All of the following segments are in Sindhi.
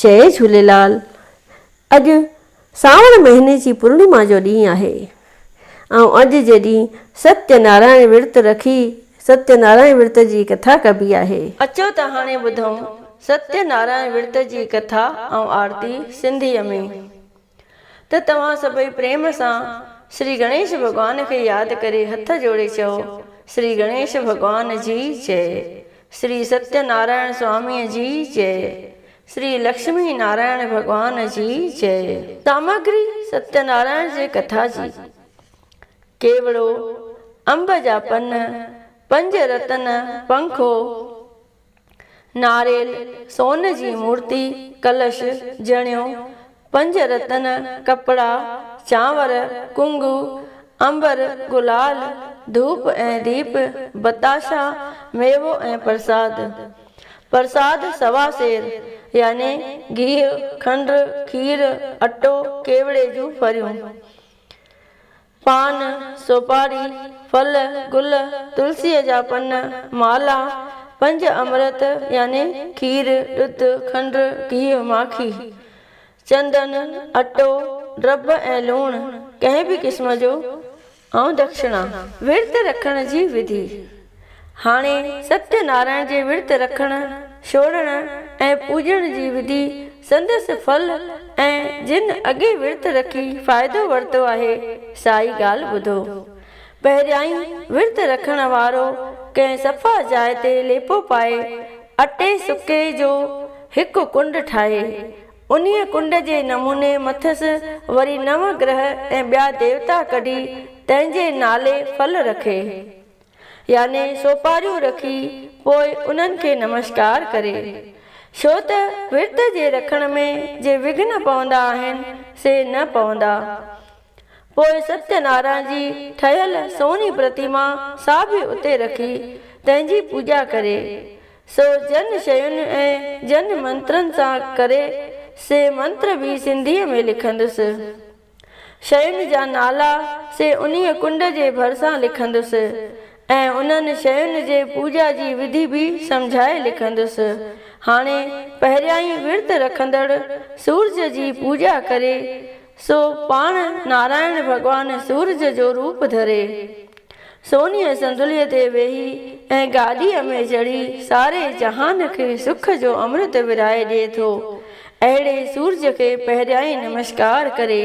جئي جهوليلال اڄ سانوڻ مهيني جي پورڻما جو ڏينهن آهي ۽ اڄ جي ڏينهن ستيه نارائڻ ورت رکي ستيه نارائڻ ورت جي ڪٿا ڪبي آهي. اچو ته هاڻي ٻڌون ستيه نارائڻ ورت جي ڪٿا ۽ آرتي سنڌيء ۾. ته توهان سڀئي پريم سان شري گڻيش ڀڳوان کي ياد ڪري هٿ جوڙي چئو، شري گڻيش ڀڳوان جي جئي، شري ستيه نارائڻ سواميء جي جئي، شري لڪشمي نارائڻ ڀڳوان جي جئي. سامگري ستيه نارائڻ جي ڪٿا جي، ڪيوڙو، انب جا پن، پنج رتن، پنکو، ناريل، سون جي مورتي، ڪلش، جڻيو، پنج رتن، ڪپڙا، چانور، ڪنگو، عنبر، گلال، ڌوپ ۽ ديپ، بتاشا، ميوو ۽ پرساد. پرساد سوا سير، يعني گيهه، کنڊ، کير، اٽو، ڪيوڙي جون ڦريون. پان، سوپاري، ڦل، گل، تلسيء جا پن، مالا، پنج امرت يعني کير، ڏڌ، کنڊ، گيهه، ماکي، چندن، اٽو، ڊرب ۽ لوڻ، ڪنهن به قسم جو، ۽ دکشڻا. ورت رکڻ جي وڌي. هاڻي ستيه نارائڻ جي ورت رکڻ، ڇوڙڻ ۽ پوڄڻ جي وڌي سندس ڦل ۽ جن اڳي ورت رکي فائدو ورتو آهي، سا ئي ڳالهه ٻڌو. پهريائين ورت رکڻ وارو ڪنهن صفا جاء تي ليپو پائي، اٽي سڪي جو هڪ ڪنڊ ٺاهي، انهيء ڪنڊ جي نموني مٿس وري نو گرهه ۽ ٻيا ديوتا ڪڍي، تنهن جي نالي ڦل رکي. يعني سوپاريون رکي پوء انهن کي نمشڪار ڪري. ڇو ته ورت جي رکڻ ۾ جي وگهن پوندا آهن، سي نه پوندا. پوء ستيه نارائڻ جي ٺهيل سوني پرتيما سا به اتي رکي، تنهن جي پوڄا ڪري. سو جن شين ۽ جن منترن سان ڪري، سي منتر به سنڌيء ۾ لکندس. شين جا نالا سي انهيء ڪنڊ جي ڀرسان لکندس ۽ انهن شين جي پوڄا جي وڌي به سمجهائي لکندس. هاڻي پهريائين ورت رکندڙ سورج جي پوڄا ڪري، سو پاڻ نارائڻ ڀڳوان سورج جو روپ ڌري. سونيء صندليء تي ويهي ۽ گاڏيء ۾ چڙهي ساري جهان کي سک جو امرت ورهائي ڏئي ٿو. اهڙي سورج کي پهريائين نمشڪار ڪري،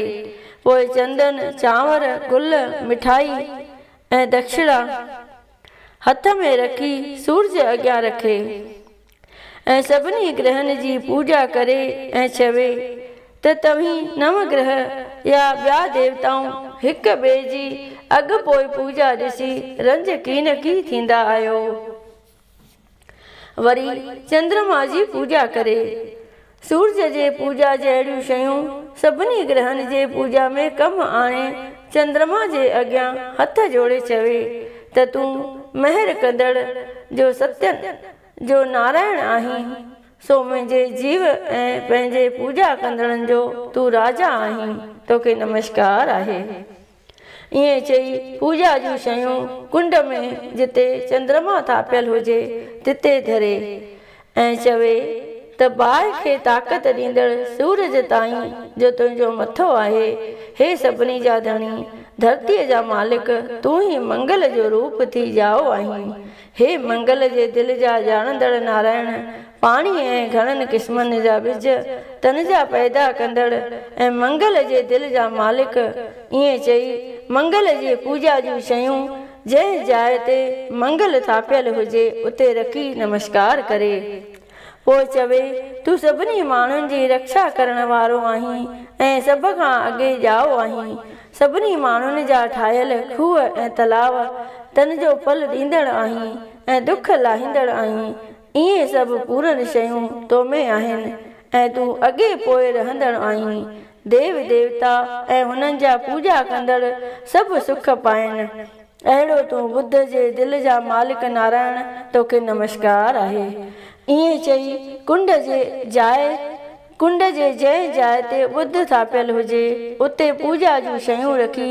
پوء چندن، چانور، گل، مٺائي ۽ دکشڻا هٿ ۾ رکي سورج اڳيان رکي. ۽ سڀني گرهن جي پوڄا ڪري ۽ چوي ته توهين نو گرهه يا ٻيا ديوتائون هڪ ٻئي جي اڳ پوء پوڄا ڏسي رنج ڪينڪي ٿيندا آهيو. وري چندرما جي پوڄا ڪري. سورج جي پوڄا جهڙيون شيون سڀني گرهن جي پوڄا ۾ ڪم آڻي چندرما جي اڳيان هٿ جوڙي چوي ته تون مهر ڪندڙ جو ستين جو نارائڻ آهين، سو منهنجي جيو ۽ پنهنجي پوڄا ڪندڙن جو تون راجا آهين، توکي نمشڪار آهي. ائين چئي پوڄا جون شيون ڪنڊ ۾ جتي چندرما ٿاپيل هجي، تتي ڌري ۽ چوي ته باهه کي طاقت ڏيندڙ سورج تائين جو تنهنجو مٿو آهي، هي سڀني جا ڌڻي، ڌرتيء جا مالڪ، تون ئي منگل جو روپ ٿي ڄائو آهين. هي منگل جي دل جا ڄاڻندڙ نارائڻ، پاڻي ۽ گهڻن قسمن جا ٻج، تن جا پيدا ڪندڙ ۽ منگل جي دل جا مالڪ، ائين چئي منگل جي پوڄا جون شيون جنهن جاء تي منگل ٿاپيل هجي اتي رکي نمشڪار ڪري. پوء چوي، تون سڀني ماڻهن جي رکشا ڪرڻ وارو آهين ۽ سڀ کان اڳي ڄائو آهين. سڀني ماڻهن جا ٺاهيل کوهه ۽ تلاء تن جو ڦل ڏيندڙ آهين ۽ دک لاهيندڙ آهين. ائين سڀ پورن شيون تو ۾ آهن ۽ تون اڳي پوء رهندڙ آهين. ديو ديوتا ۽ هنن جا پوڄا ڪندڙ سڀ سک پائين. اهڙو تون ٻڌ جي دل جا مالڪ نارائڻ توکي نمشڪار آهي. ائين چئي ڪنڊ جي جاء ڪنڊ جي جنهن جاء تي ٻڌ ٿاپيل هجي اتي پوڄا جون شيون رکي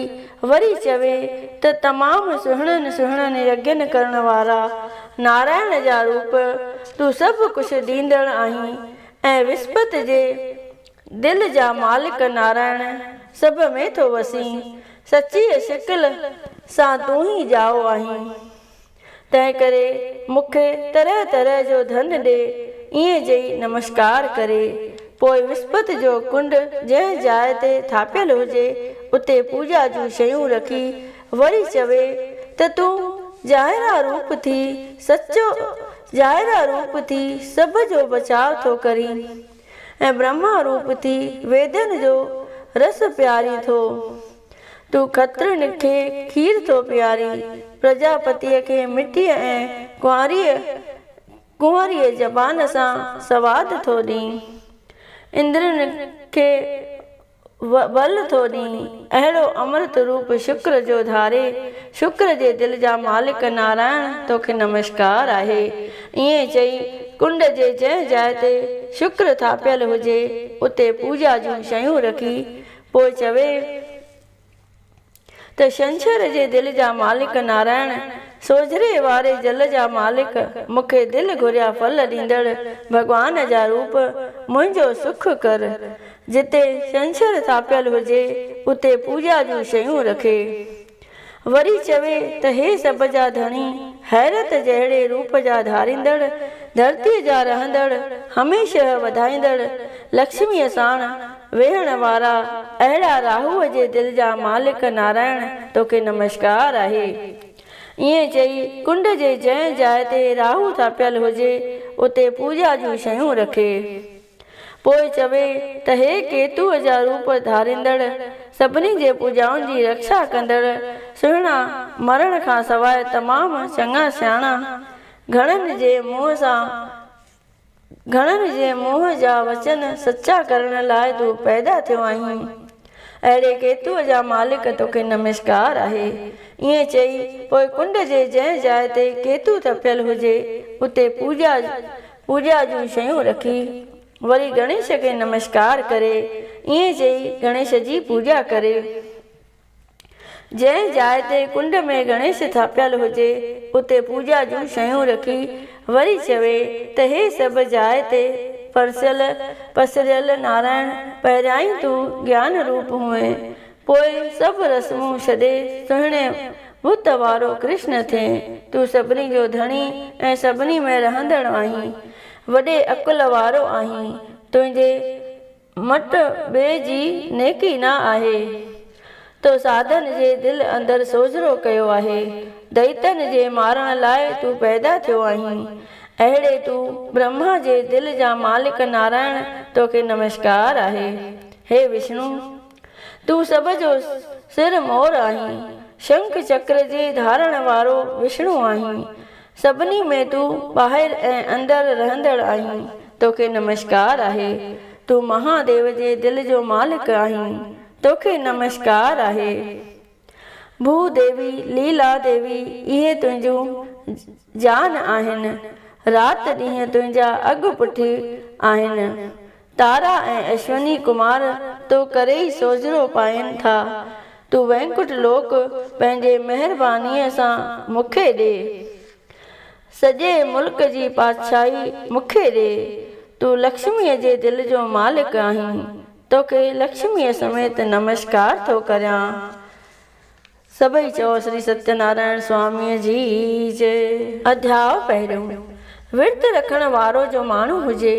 وري چوي ته تمام سهڻن سهڻن يگين ڪرڻ وارا نارائڻ جا روپ تون سڀ ڪجهه ڏيندڙ آهين. ۽ وسپت جي دل جا مالڪ نارائڻ سڀ ۾ ٿو وسين. سچيء شڪل سان تون ئي ڄائو آهين. تنهنڪري مون کي طرح طرح جو ڌن ڏي. ائين چئي نمشڪار ڪري. پوء وسپت جو ڪنڊ جنهن جاء تي ٿاپيل هجي، اتي پوڄا جون شيون رکي وري چوي ته تون ظاهرا روپ ٿي سچو ظاهرا روپ ٿي سڀ جو بچاء ٿو ڪرين ۽ برهما روپ ٿي ويدن جو رس پيارين ٿو. تون کترين کي کير ٿو پيارين، پرجاپتيء کي مٺيء ۽ ڪنواريء ڪنواريء زبان سان سواد ٿو ڏين، اندرين کي ٻل ٿو ڏين. اهڙو امرت روپ شڪر جو ڌاري، شڪر جي دل جا مالڪ نارائڻ توکي نمشڪار آهي. ائين چئي ڪنڊ جي جنهن جاء تي شڪر ٿاپيل هجي، اتي پوڄا جون شيون رکي پوء چوي ته شنشر جي دل جا مالڪ نارائڻ، سوجهري واري جل جا مالڪ، مون کي دل گهريا ڦل ڏيندڙ ڀڳوان جا روپ، منهنجو سک ڪر. جتي شنشر ٿاپيل هجي، اتي پوڄا جون شيون رکي. وري چوي ته هي سڀ جا ڌڻي، حيرت جهڙي روپ جا ڌاريندڙ، ڌرتيء جا رهندڙ، هميشه وڌائيندڙ، لڪشميء ساڻ ويهڻ وارا، اهڙا راهوء جي دل جا مالڪ نارائڻ توکي نمشڪار آهي. ائين چئي ڪنڊ جي جنهن جاء تي راهو ٿاپيل هجي، اتي پوڄا جون شيون رکي. پوء چوي ته هي ڪيتوء جا روپ ڌاريندڙ، سڀني جي پوڄائن جي رڪشا ڪندڙ، سهڻا، مرڻ کان سواء تمام چڱا سياڻا، گهڻن جي منهن سان گهڻن جي منهن جا وچن سچا ڪرڻ لاء تون پيدا ٿيو آهين. اهڙي ڪيتوء جا مالڪ توکي نمشڪار آهي. ائين چئي پوء ڪنڊ جي جنهن جاء تي ڪيتو ٿڦيل هجي، اتي پوڄا پوڄا جون شيون رکي، وري گڻيش کي نمشڪار ڪري، ائين چئي گڻيش جي پوڄا ڪري. جنهن جاء تي ڪنڊ ۾ گڻيش ٿاپيل هجي، اتي پوڄا جون شيون رکي، وري چوي ته هي سڀ جاء تي پرسيل پسريل نارائڻ، پهريائين تون گيان روپ هئين، پوء سڀ رسمون ڇڏي سهڻي بت وارو ڪرشن ٿئين. تون سڀني جو ڌڻي ۽ سڀني ۾ رهندڙ آهين. وڏي عقل وارو آهين. تنهنجي مٽ ٻئي جي نيڪي نه آهي. تو ساڌن جي دل اندر سوجهرو ڪيو آهي. دئيتن جي مارڻ لاء تون پيدا ٿيو آهين. اهڙي تون برهما جي دل جا مالڪ نارائڻ توکي نمشڪار آهي. هي وشنو! تون سڀ جو سر مور آهين، شنک چڪر جي ڌارڻ وارو وشڻو آهين، سڀني ۾ تون ٻاهر ۽ اندر رهندڙ آهين، توکي نمشڪار آهي. تون مها ديو جي دل جو مالڪ آهين، توکي نمشڪار آهي. ڀو ديوي، ليلا ديوي، اهي تنهنجون جان آهن، رات ڏينهن تنهنجا اڳ پٺ آهن. تارا ۽ اشوني ڪمار تو ڪري ئي سوجهرو پائين ٿا. تون وينڪٽ لوڪ پنهنجي مهربانيء سان مون کي ڏي. سڄي ملڪ جي پاتشاهي مون کي ڏي. تون لڪشميء جي دل جو مالڪ آهين. توکي لڪشميء سميت نمشڪار ٿو ڪريان. سڀئي چئو شري ستيه نارائڻ سواميء جي جئي. اڌياء پهريون، ورت رکڻ وارو جو ماڻهو هجي،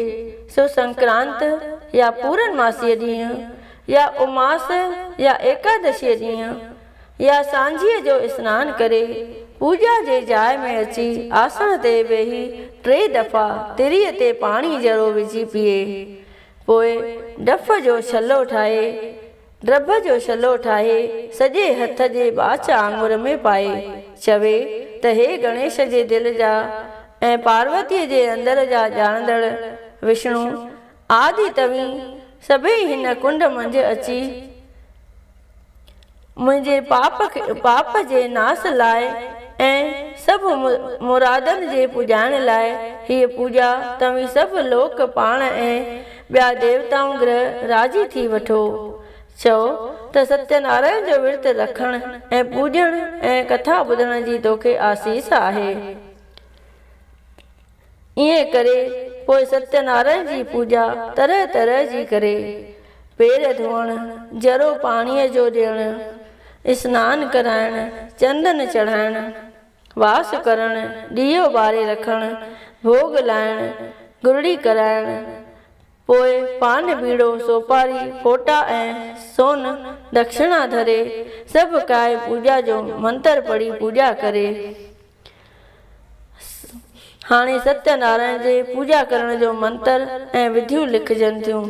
سو سنڪرانت يا پورنماسيء ڏينهن يا اماس يا ايڪادشيء ڏينهن يا سانجهيء جو اسنان ڪري، پوڄا جي جاء ۾ اچي آسڻ تي ويهي ٽي دفعا تريء تي پاڻي ذرو وجهي پيئي. پوء ڊڦ جو ڇلو ٺاهي، ڊڀ جو ڇلو ٺاهي سڄي هٿ جي ٻاچ آڱر ۾ پائي چوي ته هي گڻيش جي دل جا ۽ پاروتيء جي اندر جا ڄاڻندڙ وشڻو آدي توهين سڀيئي هن ڪنڊ منجهه اچي منهنجي پاپ جي ناس لاء ۽ سڀ مرادن جي پڄائڻ لاء هيء پوڄا توهين سڀ لوڪ پاڻ ۽ ٻيا ديوتائون گرهه راضي ٿي وٺو. چئو ته ستيه نارائڻ جو ورت رکڻ ۽ پوڄڻ ۽ ڪٿا ٻڌڻ جي توکي آسيس آهي. ائين ڪري پوء ستيه نارائڻ جي پوڄا طرح طرح جي ڪري. پير ڌوئڻ، ذرو پاڻيء جو ڏيڻ، اسنان ڪرائڻ، چندن چڙهائڻ، واس ڪرڻ، ڏيئو ٻاري رکڻ، ڀوڳ لائڻ، گرڙي ڪرائڻ، پوء پان ٻيڙو، سوپاري، ڦوٽا ۽ سون دکشڻا ڌري، سڀ ڪائي پوڄا جو منتر پڙهي پوڄا ڪري. هاڻي ستيه نارائڻ جي پوڄا ڪرڻ جو منتر ۽ وڌيون لکجن ٿيون.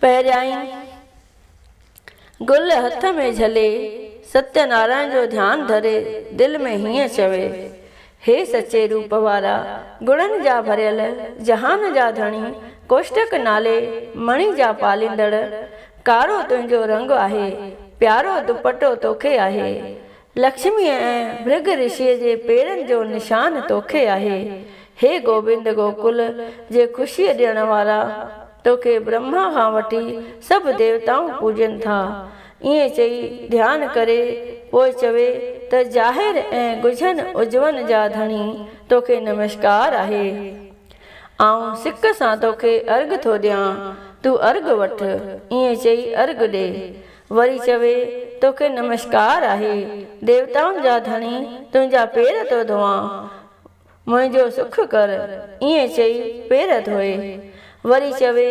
پهريائين گل هٿ ۾ جهلي ستيه نارائڻ جو ڌيان ڌري دل ۾ هيئن چوي، هي سچي روپ وارا، گڻن جا ڀريل، جهان جا ڌڻي، ڪوشٽڪ نالي مڻي جا پاليندڙ، ڪارو تنهنجو رنگ آهي، پيارو دوپٽو توکي آهي، لڪشميء ۽ ڀرگ رشيء جي پيرن جو نشان توکي آهي. هي گوبند گوڪل جي خوشيء ڏيڻ وارا، توکي برهما کان وٺي سڀ ديوتائون پوڄين ٿا. ائين چئي ڌيان ڪري پوء چوي ته ظاهر ۽ ڳجهن عضون جا ڌڻي توکي نمشڪار آهي. آئون سڪ سان توکي ارگهه ٿو ڏيان، تون ارگهه وٺ. ائين چئي ارگهه ڏي. وري چوي، توکي نمشڪار آهي، ديوتائن جا ڌڻي، تنهنجا پير ٿو ڌوئان، منهنجو سک ڪر. ائين چئي پير ڌوئي. وري چوي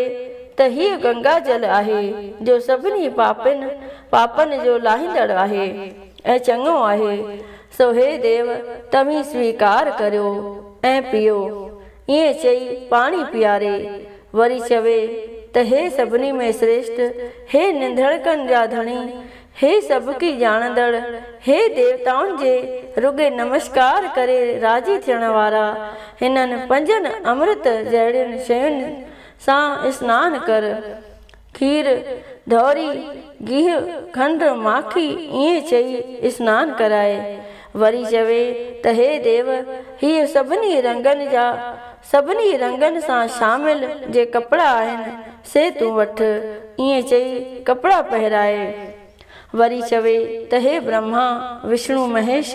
ته هيء گنگا جل آهي، جو سڀني پاپين پاپن جو لاهيندڙ آهي ۽ چڱو آهي، سو هي ديو، توهين سويڪار ڪريو ۽ پيئو. ائين چئي پاڻي پياري. وري چوي ته هي سڀني ۾ سريشٽ، هي ننڌڻڪن جا ڌڻي، هي سڀڪي ڄاڻندڙ، هي ديوتائن جي رڳي نمشڪار ڪري راضي ٿيڻ وارا، هنن پنجن امرت جهڙين شين سان اسنان ڪر. کير، ڌوري، گيهه، کنڊ، ماکي ائين چئي اسنان ڪرائي. وري چوي ته هي ديو! هيء سڀني رنگن جا سڀني رنگن سان شامل جي ڪپڙا آهن، سي تون وٺ. ائين چئي ڪپڙا پهرائي. وري چوي ته هي برهما، وشنو، مهيش!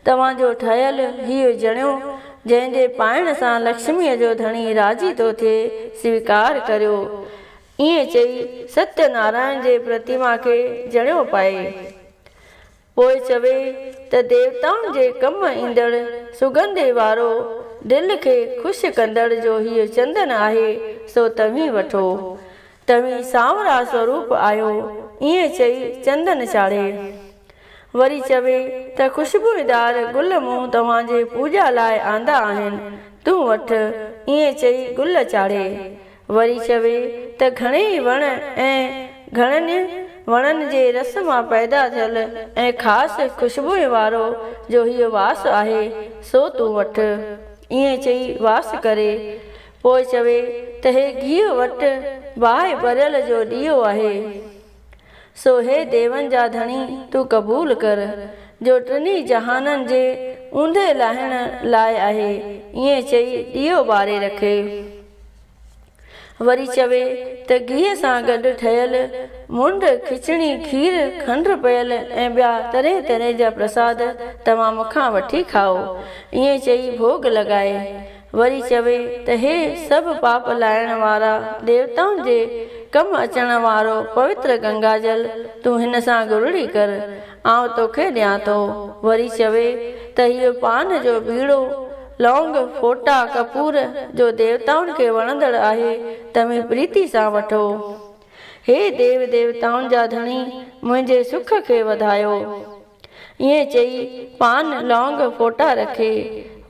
توهان جو ٺهيل هيء جڻيو، جنهن جي پائڻ سان لڪشميء جو ڌڻي راضي ٿو ٿئي، سويڪار ڪريو. ائين چئي ستيه نارائڻ جي پرتيما کي جڻيو پائي. پوء چوي ته ديوتائن جي ڪم ايندڙ سڳنڌي وارو دل کي خوش ڪندڙ جو هيء چندن آهي، سو توهين وٺو. توهين سانورا سوروپ آهيو. ائين چئي چندن چاڙهي. وري چوي ته خوشبوئيدار گل مون توهان جي پوڄا لاء آندا آهن، تون وٺ. ائين چئي گل چاڙهي. وري چوي ته گهڻيئي وڻ ۽ گهڻن وڻن جي رس مان پيدا ٿيل ۽ خاص خوشبوء وارو جو هيء واس آهي، سو تون وٺ. ائين چئي واس ڪري. پوء چوي ته هي گيهه وٽ باهه ٻريل جو ڏيئو آهي. سو هي ديون جا ڌڻي تون قبول ڪر، جو ٽنهي جهانن جي اوندهه لاهڻ لاء آهي. ائين چئي ڏيئو ٻاري رکي. وري چوي ته گيهه سان گڏ ٺهيل منڊ، کچڻي، کير، کنڊ پيل ۽ ٻيا طرحين طرحين جا پرساد توهان مون کان وٺي کائو. ائين چئي ڀوڳ لڳائي. وري چوي ته هي سڀ پاپ لاهڻ وارا ديوتائن جي ڪم اچڻ وارو پوتر گنگا جل تون هن سان گرڙي ڪر، آئون توکي ڏيان ٿو. وري چوي ته هيء پان جو ٻيڙو، لونگ، ڦوٽا، ڪپور، جو ديوتائن کي وڻندڙ آهي، توهين پريتي سان وٺو. هي ديو ديوتائن جا ڌڻي، منهنجي سک کي وڌايو. ائين چئي پان لونگ ڦوٽا رکي.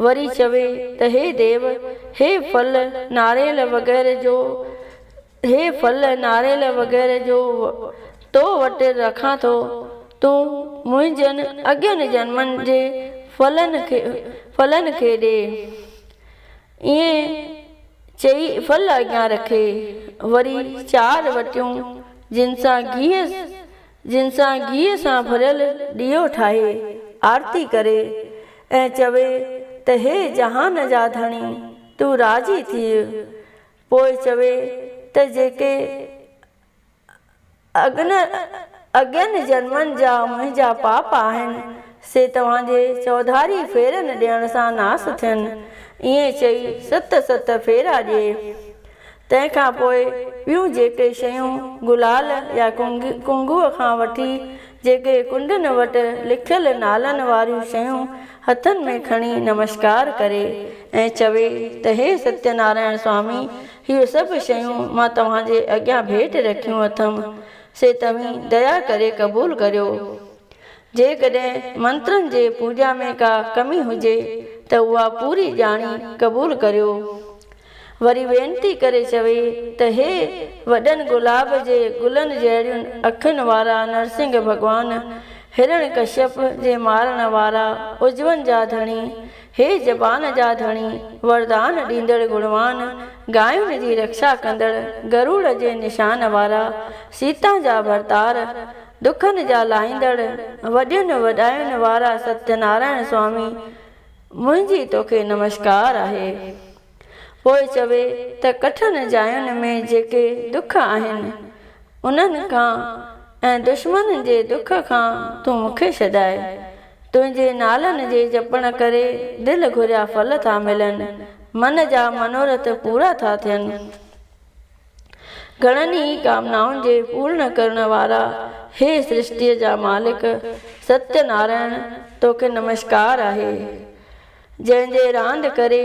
وري چوي ته هي ديو! هي ڦل، ناريل وغيره جو هي ڦل، ناريل وغيره جو تو وٽ رکان ٿو، تون منهنجن اڳين جنمن جي ڦلن کي ڏي. ائين چئي ڦل اڳيان رکي. وري چار وٽيون جن سان گيهه جن سان گيهه سان ڀريل ڏيئو ٺاهي آرتي ڪري ۽ چوي ته هي جهان جا ڌڻي تون راضي ٿيء. پوء چوي ته جيڪي اڳين جنمن جا منهنجا پاپ آهن، سي توهان جي چوڌاري ڦيرن ڏيڻ سان ناس ٿين. ائين چئي ست ست ڦيرا ڏئي. تنهن کان پوء ٻيون جيڪي شيون گلال يا ڪنگوء کان وٺي جيڪي ڪنڊن وٽ لکيل نالن واريون شيون هٿن ۾ کڻي نمشڪار ڪري ۽ چوي ته هي ستيه نارائڻ سوامي هي سڀ شيون مان توهان جي اڳيان ڀيٽ رکيون اٿم سي توهين ديا ڪري قبول ڪريو. جيڪڏهن منترن جي پوڄا ۾ ڪا ڪمي هجي ته اها پوري ڄاڻي قبول ڪريو. وري وينتي ڪري چوي ته هي وڏن گلاب جي گلن جهڙين اکين وارا نرسنگهه ڀڳوان، هرڻ ڪشيپ جي مارڻ وارا، عضون جا ڌڻي، هي زبان جا ڌڻي، وردان ڏيندڙ گڻوان، گاين جي رکشا ڪندڙ، گروڙ جي نشان وارا، سيتا جا ڀرتار، دکن جا لاهيندڙ، وڏين وڏاين وارا ستيه نارائڻ سوامي، منهنجي توکي نمشڪار آهي. پوء چوي ته ڪٺن جاين ۾ جيڪي دک آهن، انهن کان ۽ دشمنن جي دک کان تون مون کي ڇڏاء. تنهنجي نالن جي جپڻ ڪري دل گهريا ڦل ٿا ملن، من جا منورٿ پورا ٿا ٿين. گهڻن ئي ڪامنائن جي پورڻ ڪرڻ وارا هي سرشٽيء جا مالڪ ستيه نارائڻ توکي نمشڪار آهي، جنهن جي راند ڪري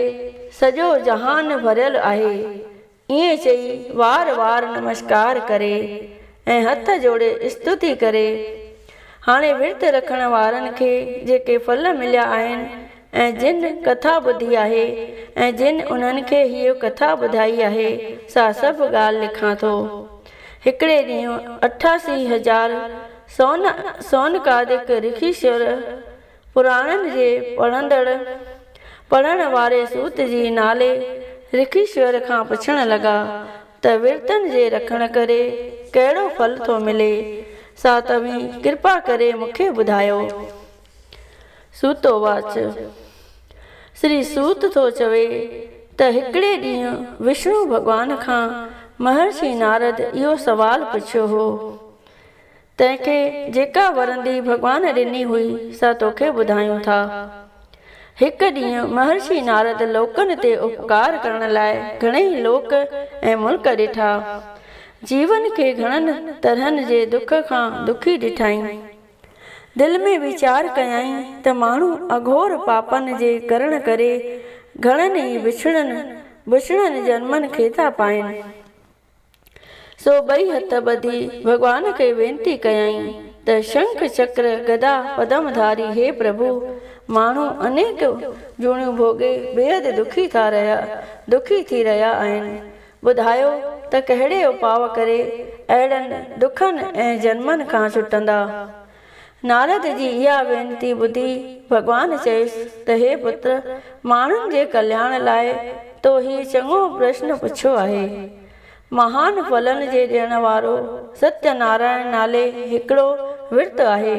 سڄو جهان ڀريل آهي. ائين چئي وار وار نمشڪار ڪري ۽ هٿ جوڙي استتي ڪري. هاڻي ورت رکڻ وارن کي جيڪي ڦل مليا آهن ۽ جن ڪٿا ٻڌي آهي ۽ جن انهن کي هيء ڪٿا ٻڌائي آهي، سا سڀ ڳالهه لکان ٿو. هڪڙي ڏينهن 88,000 سون سونڪادڪ رکيشور پراڻن جي پڙهندڙ پڙهڻ واري سوت جي نالي رکيشور کان پڇڻ لڳا ته ورتن جي رکڻ ڪري ڪهڙو ڦل ٿو ملي، سا توهين ڪرپا ڪري مون کي ٻڌايو. Soto watch. سري سوت ٿو چوي ته هڪڙي ڏينهن وشنو ڀڳوان کان مهرشي نارد اهو سوال پڇيو هو. تنهن کي جيڪا ورندي ڀڳوان ڏني هئي سا توکي ٻڌايون ٿا. هڪ ڏينهن مهرشي نارد لوڪن تي اپڪار ڪرڻ لاء گهڻيئي لوڪ ۽ ملڪ ڏٺا. جيون کي گهڻن طرحن جي دک کان دکي ڏٺائين. دل ۾ ويچار ڪيائين ته ماڻهو اگهور پاپن جي ڪرڻ ڪري گهڻن ئي بڇڙن بڇڙن جنمن کي ٿا پائين. سو ٻئي هٿ ٻڌي ڀڳوان کي وينتي ڪيائين ته شنک چڪر گدا پدم ڌاري هي پرڀو! ماڻهو انيڪ جوڻيون ڀوڳي بيحد دکي ٿا رهيا دکي ٿي رهيا آهن. ٻڌايو ته ڪهڙي اپاء ڪري اهڙن دکن ۽ جنمن کان ڇٽندا؟ نارد جي اها وينتي ٻڌي ڀڳوان چيس ته هي پتر! ماڻهن جي ڪلياڻ لاء تو هي چڱو پرشن پڇيو آهي. مهان ڦلن جي ڏيڻ وارو ستيه نارائڻ نالي هڪڙو ورت آهي،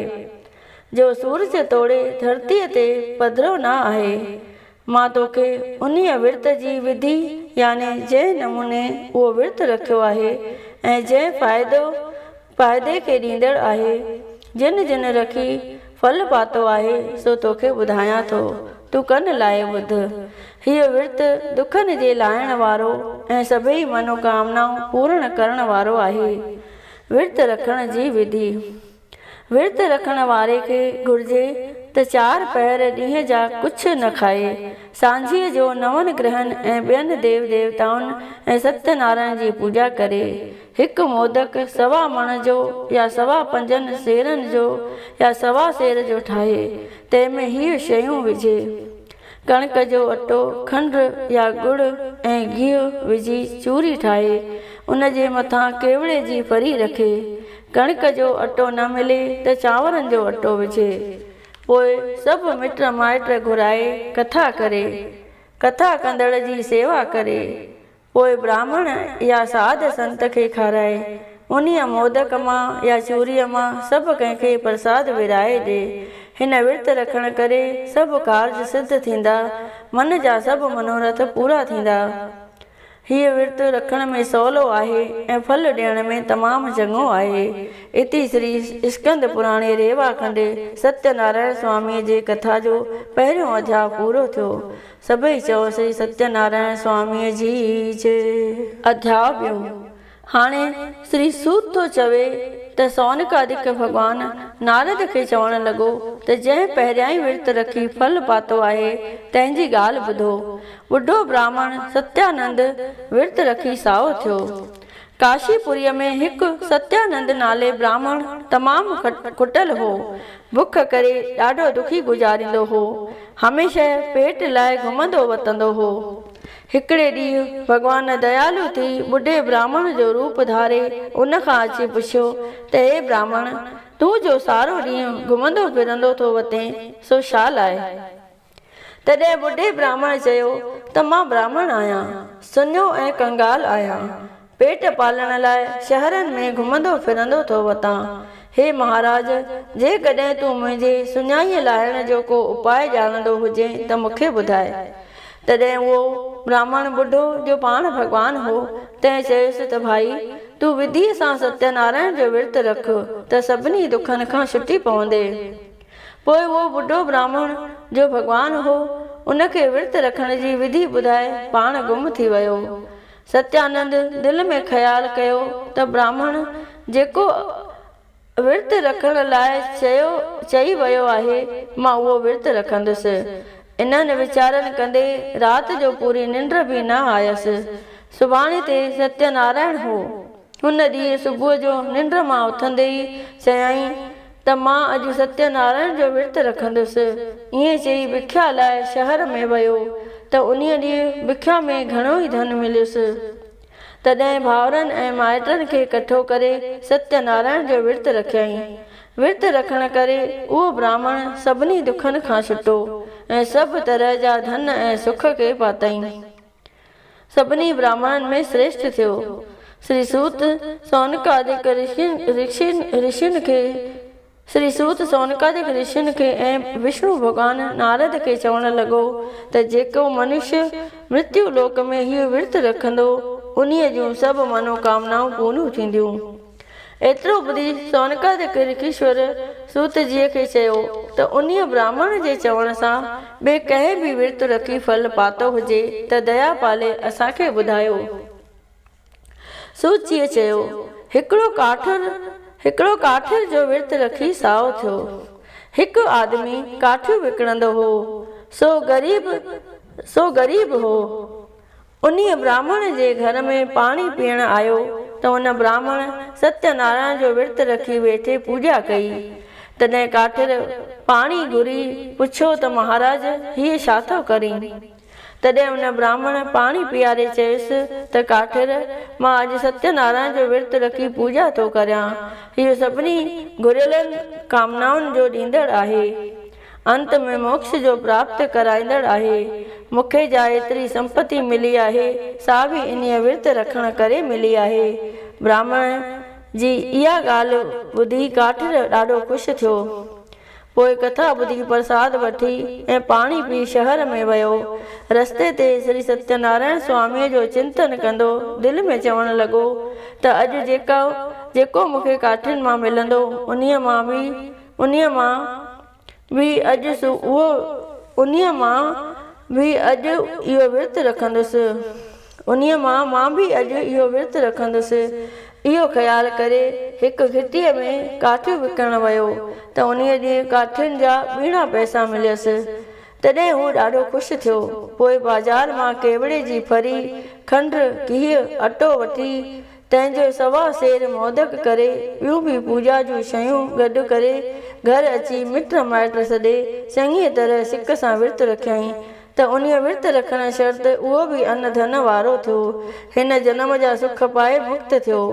جو سورج توڙي ڌرتيء تي پڌرو نه آهي. مان توکي انهيء ورت جي وڌي يعني جنهن نموني اهو ورت رکيو آهي ۽ جنهن فائدو فائدي کي ڏيندڙ آهي، جن جن رکي ڦل پاتو آهي، سو توکي ٻڌايان ٿو، تون ڪن لائي ٻڌ. هيء ورت دکن جي لاهڻ وارو ۽ سڀيئي منوڪامنائون پورڻ ڪرڻ وارو آهي. ورت رکڻ جي وڌي. ورت رکڻ واري کي گهرجي ته چار پهر ڏينهن جا ڪجهه نه کائي. سانجهيء جو نون گرهن ۽ ٻين ديو ديوتائن ۽ ستيه نارائڻ جي پوڄا ڪري. هڪ مودڪ سوا مڻ جو يا سوا پنجن سيرن جو يا سوا سير جو ٺاهي، تنهن ۾ هيء شيون وجهي. ڪڻڪ جو اٽو، کنڊ يا ڳڙ ۽ گيهه وجهي چوري ٺاهي، ان جي مٿان ڪيوڙي جي ڦري رکي. ڪڻڪ جو اٽو نه ملي ته چانورن جو اٽو وجهي. پوء سڀ مٽ مائٽ گهرائي ڪٿا ڪري. ڪٿا ڪندڙ جي سيوا ڪري. پوء براهمڻ يا ساڌ سنت کي کارائي. انهيء مودڪ مان يا چوريء مان سڀ ڪنهن کي پرساد ورهائي ڏي. هن ورت رکڻ ڪري سڀ ڪارج سڌ ٿيندا، من جا سڀ منورٿ پورا ٿيندا. هيء ورت رکڻ ۾ سولو آهي ۽ ڦل ڏيڻ ۾ تمام چڱو آهي. اتي شري اسڪند پراڻي ريوا کنڊ ستيه نارائڻ سواميء جي ڪٿا جو پهريون اڌياء پورو ٿيو. سڀئي چئو شري ستيه نارائڻ سواميء جي جئ. اڌياء ٻيون. هاڻي شري سوت ٿو چوي ته سونڪادڪ ڀڳوان نارد کي چوڻ لڳو ته جنهن پهريائين ورت رکي ڦل پاتو آهي تنهن جي ڳالهه ٻڌو. ٻڍو براهمڻ ستيانند ورت رکي سائو ٿيو. ڪاشي پوريء ۾ هڪ ستيانند نالي براهمڻ تمام کٽل هو. بک ڪري ڏاڍو دکي گذاريندو هو. هميشه پيٽ لاء گهمندو وتندو هو. هڪڙي ڏينهن ڀڳوان ديالو ٿي ٻڍي براهمڻ جو روپ ڌاري ان کان اچي پڇيو ته اي براهمڻ! تون جو سارو ڏينهن گهمندو ڦرندو ٿو وتين، سو ڇا لاء؟ تڏهن ٻڍي براهمڻ چيو ته مان براهمڻ آهيان، سڃو ۽ ڪنگال آهيان. پيٽ پالڻ لاء شهرن ۾ گهمندو ڦرندو ٿو وتان. هي مهاراج! جيڪڏهن تون منهنجي سڃائيء لاهڻ جو ڪو اپاء ڄاڻندو هجين ته مون کي ٻڌاء. تڏهن اهو براهمڻ ٻڍو، جو پاڻ ڀڳوان هو، تنهن چيس ته ڀائي! تون وڌيء سان ستيه نارائڻ جو ورت رک ته سڀني دکن کان ڇٽي پوندين. پوء اهو ٻڍو براهمڻ، جو ڀڳوان هو، ان کي ورت رکڻ جي وڌي ٻڌائي پاڻ گم ٿي ويو. ستيانند دل ۾ خيال ڪيو ته براهمڻ جيڪو ورت رکڻ لاء چيو چئي ويو آهي، مان اهو ورت رکندس. انهن ويچارن ڪندي رات جو پوري ننڊ به نه آيس. سڀاڻي تي ستيه نارائڻ هو. ان ڏينهن صبح جو ننڊ مان اٿندي ئي چيائين ته مان اڄ ستيه نارائڻ جو ورت رکندس. ائين چئي بکيا لاء شهر ۾ ويو ته انهيء ڏينهن بکيا ۾ گهڻو ئي ڌن مليس. تڏهن ڀائرن ۽ مائٽن کي ڪٺو ڪري ستيه نارائڻ جو ورت رکيائين. ورت رکڻ ڪري اهو براهمڻ سڀني دکن کان ڇٽو ۽ سڀ طرح جا ڌن ۽ سک کي پاتائين. سڀني براهمڻن ۾ شريشٺ ٿيو. شري سوت سونڪادڪ رشين کي شري سوت سونڪادڪ رشين کي ۽ وشنو ڀڳوان نارد کي چوڻ لڳو ته جيڪو منشي مرتيو لوڪ ۾ هيء ورت رکندو، انهيء جون سڀ منوڪامنائون پوريون ٿينديون. ايترو ٻڌي سونڪادڪ رشيشور سوت جيء کي چيو ته انهيء براهمڻ جي چوڻ سان ٻئي ڪنهن به ورت رکي ڦل پاتو هجي ته ديا پالي اسان کي ٻڌايو. سوت جيء چيو، هڪڙو ڪاٺر هڪڙو ڪاٺير جو ورت رکي سائو ٿيو. هڪ آدمي ڪاٺيون وڪڻندو هو، سو غريب سو غريب هو. انهيء براهمڻ جي گهر ۾ پاڻي پيئڻ آيو ته ان براهمڻ ستيه نارائڻ جو ورت رکي ويٺي پوڄا ڪئي. تڏهن ڪاٺير پاڻي گهري پڇيو ته مهاراج هيء ڇا ٿو ڪرين؟ تڏهن ان براهمڻ پاڻي پياري چيس ته ڪاٺير مان اڄ ستيه نارائڻ جو ورت رکي پوڄا ٿو ڪريان. هيء سڀني گهريلن ڪامنائن جو ڏيندڙ آهي. انت ۾ موڪش جو پراپت ڪرائيندڙ آهي. مون کي جا ايتري سمپتي ملي آهي، سا به انهيء ورت رکڻ ڪري ملي آهي. براهمڻ جي اها ڳالهه ٻڌي ڪاٺير ڏاڍو خوش ٿيو. پوء ڪٿا ٻڌي پرساد وٺي ۽ پاڻي پي شهر ۾ ويو. رستي تي شري ستيه نارائڻ سواميء جو چنتن ڪندو دل ۾ چوڻ لڳو ته اڄ جيڪو جيڪو مون کي ڪاٺين مان ملندو، انهيء مان به انهيء مان به اڄ اهو انهيء مان به اڄ اهو ورت رکندس. انهيء مان مان به اڄ اهو ورت رکندس. اهو خيال ڪري هڪ گهٽيء ۾ ڪاٺيون وڪڻڻ ويو ته انهيء ڏينهن ڪاٺين جا ٻيڻا پئسا مليس. تڏهن هو ڏاڍو خوش ٿيو. پوء بازار مان ڪيوڙي جي ڦري، کنڊ، گيهه، اٽو وٺي تنهن جو سوا سير مودڪ ڪري، ٻيون به پوڄا جون شيون گڏ ڪري، گهر اچي مٽ مائٽ سڏي، چڱيء طرح سڪ سان ورت رکيائين ته انهيء ورت رکڻ شرط اهو به ان ڌن وارو ٿيو. هن جنم جا سک پائي مڪت ٿيو.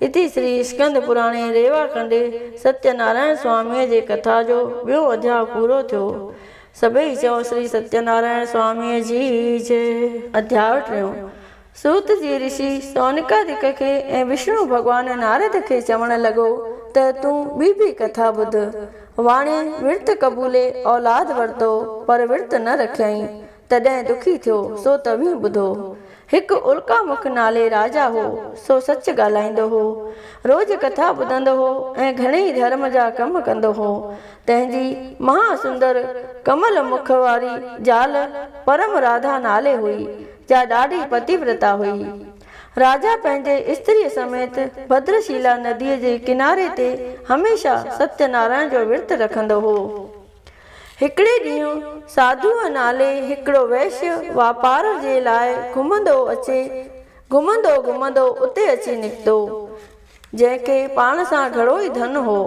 اتي شري اسڪند پراڻي ريوا کنڊي ستيه نارائڻ سواميء جي ڪٿا جو ٻيون اڌياء پورو ٿيو. سڀئي چئو شري ستيه نارائڻ سواميء جي جئه. اڌياء ٽيون. سوت جي رشي سونڪادڪ کي ۽ وشنو ڀڳوان نارد کي چوڻ لڳو ته تون ٻي به ڪٿا ٻڌ. واڻي ورت قبولي اولاد ورتو پر ورت نه رکيائين، تڏهن دکي ٿيو، سو توهين ٻڌو. هڪ الڪا مک نالي راجا هو، سو سچ ڳالهائيندو هو. روز ڪٿا ٻڌندو هو ۽ گهڻيئي ڌرم جا ڪم ڪندو هو. تنهن جي مها سندر ڪمل مک واري زال پرم راڌا نالي هئي، جا ڏاڍي پتيورتا هئي. راجا پنهنجي استريء سميت ڀدرشيلا نديء جي ڪناري تي هميشه ستيه نارائڻ جو ورت رکندو هو. هڪڙي ڏينهن ساڌوء نالي هڪڙو وئشيه واپار جي لاء گهمندو اچي گهمندو گهمندو اتي اچي نڪتو، جنهن کي پاڻ سان گهڻو ئي ڌن هو.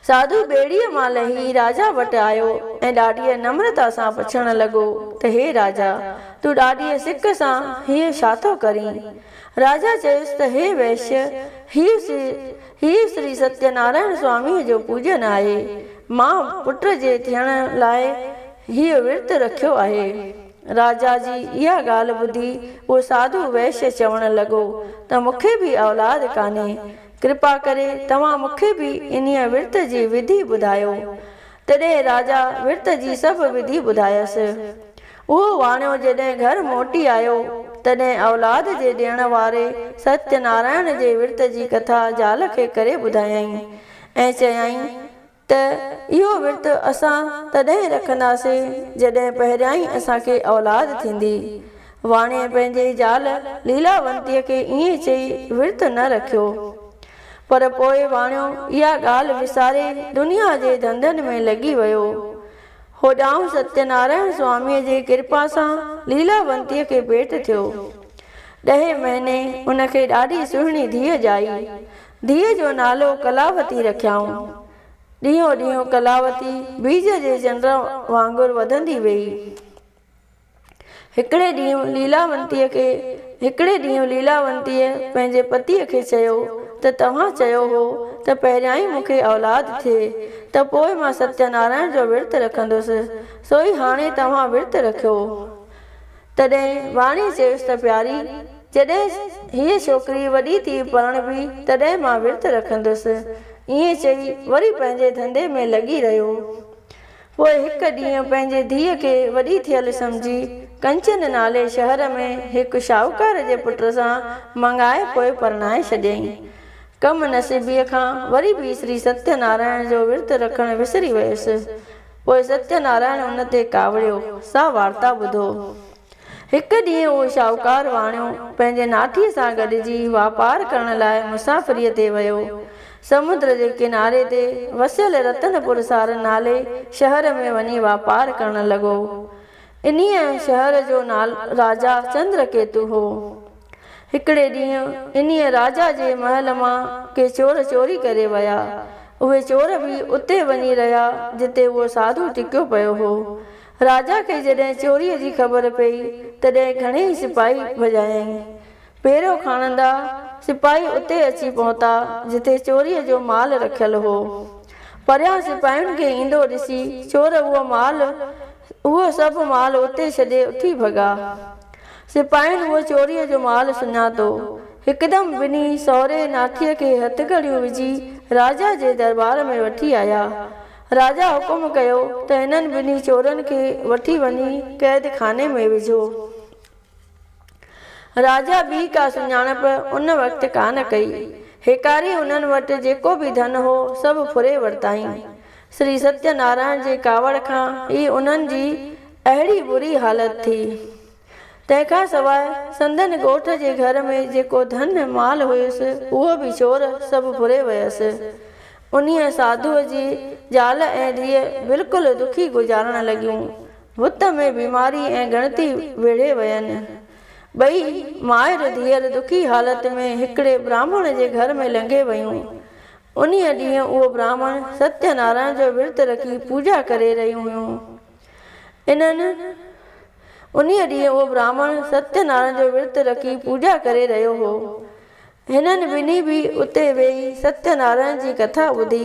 ساڌو ٻيڙيء مان لهي راجا وٽ آيو ۽ ڏاڍيء نمرتا سان پڇڻ لڳو ته هي راجا! تون ڏاڍيء سڪ سان هيء ڇا ٿو ڪرين؟ راجا چيس ته هي وئشيه! هيء هيء شري ستيه نارائڻ سواميء جو پوڄن آهي. مان پٽ جي ٿيڻ لاء هيء ورت رکيو آهي. راجا جي اها ڳالهه ٻڌي اهو ساڌو وئشيه چوڻ لڳو ته مون کي به اولاد ڪانهي. ڪرپا ڪري توهان مون کي به انهيء ورت جي وڌي ٻڌايو. تڏهن راجا ورت جي سڀ وڌي ٻڌايس. اهو واڻيو جڏهن گهر موٽي آيو، تڏهن اولاد جي ڏيڻ واري ستيه نارائڻ جي ورت جي ڪٿا زال کي ڪري ٻڌايائين ۽ چيائين ته اهو ورت اسان تڏهن رکنداسين، جڏهن پهريائين اسان کي اولاد ٿيندي. واڻيي پنهنجي زال ليلاونتيء کي ائين چئي ورت نه رکيو. پر پوء واڻيو اها ڳالهه وساري دنيا جي ڌنڌن ۾ لڳي ويو. هوڏانهن ستيه نارائڻ سواميء جي ڪرپا سان ليلاونتيء کي پيٽ ٿيو. ڏهين مهيني ان کي ڏاڍي سهڻي ڌيء ڄائي. ڌيء جو نالو ڪلاوتي رکيائون. ڏينهون ڏينهن ڪلاوتي بيج جي چنڊ وانگر وڌندي ويئي. هڪڙي ڏينهن ليلاونتيء کي هڪڙي ڏينهن ليلاونتيء پنهنجي پتيء کي چيو ته توهان چيو هو ته پهريائين مون کي اولاد ٿئي ته پوء مان ستيه نارائڻ جو ورت رکندس، سوئي هاڻي توهان ورت رکيو. تڏهن واڻيي چيس ته پياري، جڏهن هيء ڇوڪري وڏي ٿي پرڻبي تڏهن مان ورت رکندس. ائين چئي وري پنهنجي ڌنڌي ۾ لڳي رهيو. پوء هڪ ڏينهن پنهنجي ڌيء کي وڏي ٿيل سمجهي، ڪنچن نالي شهر ۾ هڪ شاهوڪار جي پٽ سان مڱائي پوء پرڻائي ڇڏيائين. ڪم نصيبيء کان وري به شري ستيه نارائڻ جو ورت رکڻ وسري ويس. پوء ستيه نارائڻ ان تي ڪاوڙيو، سا وارتا ٻڌو. هڪ ڏينهن اهو شاهوڪار واڻيو پنهنجي ناٺيء سان گڏجي واپار ڪرڻ لاء مسافريء تي ويو. سمنڊ جي ڪناري تي وسيل رتن پور سار نالي شهر ۾ وڃي واپار ڪرڻ لڳو. انهيء شهر جو راجا چندر ڪيتو هو. هڪڙي ڏينهن انهيء راجا جي محل مان ڪي چور چوري ڪري ويا. اهي چور به اتي وڃي رهيا جتي اهو ساڌو ٽڪيو پيو هو. راجا کي جڏهن چوريء جي خبر پيئي، تڏهن گهڻيئي سپاهي ڀڄايائين. پيرو کڻندا سپاهي اتي اچي پهتا، جتي چوريء جو مال رکيل هو. پريان سپاهين کي ايندو ڏسي، چور اهو مال، اهو سڀ مال اتي ڇڏي اٿي ڀڳا. سپاهين اهو چوريء جو مال سڃاتو. هڪدم ٻنهي سهري ناٺيء کي هٿڪڙيون وجهي راجا جي درٻار ۾ وٺي آيا. راجا حڪم ڪيو ته هنن ٻنهي چورن کي وٺي وڃي قيد خاني ۾ وجهو. راجا ٻي ڪا سڃاڻپ ان وقت ڪانه ڪئي. هيڪاري انهن وٽ جيڪو به ڌن هو سڀ ڦري ورتائين. شري ستيه نارائڻ جي ڪاوڙ کان ئي انهن جي اهڙي بري حالت ٿي. تنهن کان سواء سندن ڳوٺ جي گهر ۾ جيڪو ڌن مال هيس، اهو به چور سڀ ڦري ويس. انهيء ساڌوء جي زال ۽ ڌيء بلڪل دکي گذارڻ لڳيون. بت ۾ بيماري ۽ ڳڻتي ويڙهي وين. ٻئي مائر ڌيئر دکي حالت ۾ هڪڙي براهمڻ جي گهر ۾ لنگهي ويون. انهيء ڏينهن اهو براهمڻ ستيه نارائڻ جو ورت رکي پوڄا ڪري رهيون هيون. انهن انهيء ڏينهن اهو براهمڻ ستيه نارائڻ جو ورت رکي پوڄا ڪري رهيو هو. هنن ٻنهي به اتي ويهي ستيه نارائڻ جي ڪٿا ٻڌي